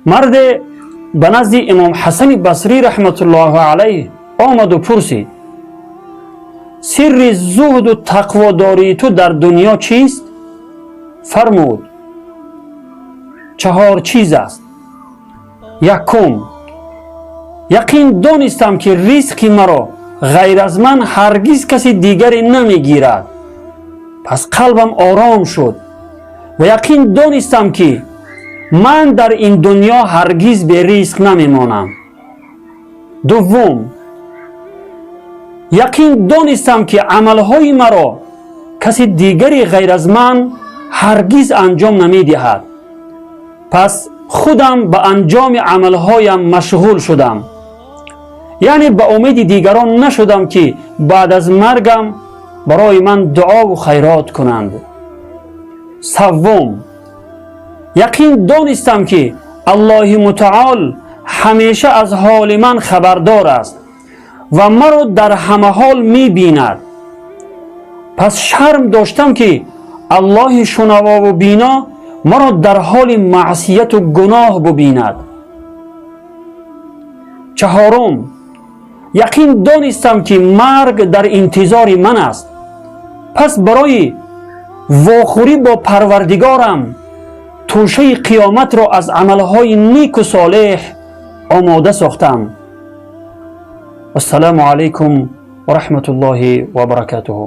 Марде ба назди Имом Ҳасани Басрӣ раҳматуллоҳу алайҳ омаду пурсид: сирри зуҳду тақводории ту дар дунё чист? Фармуд: чаҳор чиз аст. Якум, яқин донистам, ки ризқи маро ғайр аз ман ҳаргиз каси дигаре намегирад, пас қалбам ором шуд ва яқин донистам, ки ман дар ин дунё ҳаргиз беризқ намемонам. Дуввум, яқин донистам, ки амалҳои маро каси дигаре ғайр аз ман ҳаргиз анҷом намедиҳад, пас худам ба анҷоми амалҳоям машғул шудам, яъне ба умеди дигарон нашудам, ки баъд аз маргам барои ман дуову хайрот кунанд. Саввум, яқин донистам, ки Аллоҳи Мутаол ҳамеша аз ҳоли ман хабардор аст ва маро дар ҳама ҳол мебинад, пас шарм доштам, ки Аллоҳи шунавову бино маро дар ҳоли маъсияту гуноҳ бубинад. Чаҳорум, яқин донистам, ки марг дар интизори ман аст, пас барои вохӯрӣ бо Парвардигорам тӯшаи қиёматро аз амалҳои неку солеҳ омода сохтам. Вассалому алайкум ва раҳматуллоҳи ва баракатуҳу.